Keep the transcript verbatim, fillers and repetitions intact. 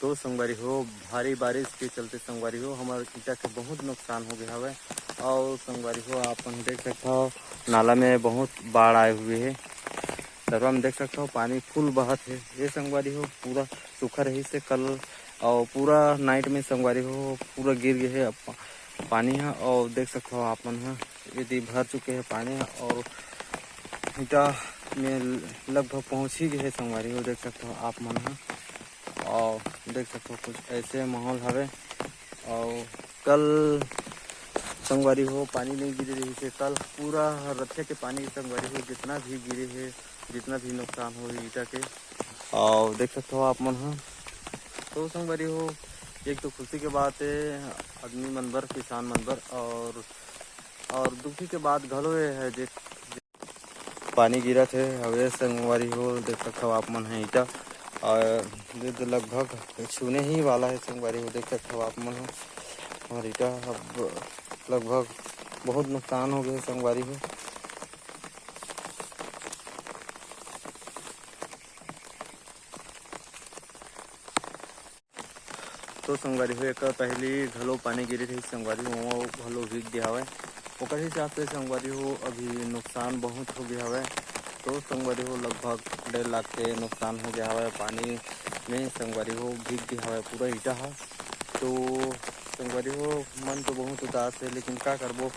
तो संगवारी हो, भारी बारिश के चलते संगवारी हो, हमर ईटा के बहुत नुकसान हो गया हवे। और संगवारी हो, आप मन देख सकत हो, नाला में बहुत बाढ़ आए हुए है। डबरा में देख सकत हो, पानी फुल बहत है। ये संगवारी हो, पूरा सूखा रही से कल और पूरा नाइट में संगवारी हो, पूरा गिर गए है पानी है। और देख सकत हो आप मन ह, यदि भर चुके है पानी ह और ईटा में लगभग पहुँच ही गए है संगवारी हो, देख सकत हो आप मन ह। और देख सकत हो, कुछ ऐसे माहौल हवे। और कल संगवारी हो, पानी नहीं गिरे रही से कल पूरा रथिया के पानी संगवारी हो, जितना भी गिरे है, जितना भी नुकसान हो ईटा के, और देख सकत हो आप मन ह। तो संगवारी हो, एक तो खुशी के बात है आदमी मन बर, किसान मन बर, और और दुखी के बात घलो ये है जे पानी गिरत है। अब ये संगवारी हो, देख सकत हो आप मन ह ईटा, और ये तो लगभग छूने ही वाला है संगवारी हो, देख सकत हो आप मन ह। और ईटा अब लगभग बहुत नुकसान हो गए संगवारी हो। तो संगवारी हो, एक पहली घलो पानी गिरे रही संगवारी हो, वो घलो भीग गया हवे। ओकर हिसाब से संगवारी हो, अभी नुकसान बहुत हो गया हवे। तो संगवारी हो, लगभग डेढ़ लाख के नुकसान हो गया हवे पानी में संगवारी हो, भीग गया हवे पूरा ईटा ह। तो संगवारी हो, मन तो बहुत उदास है, लेकिन का करबो,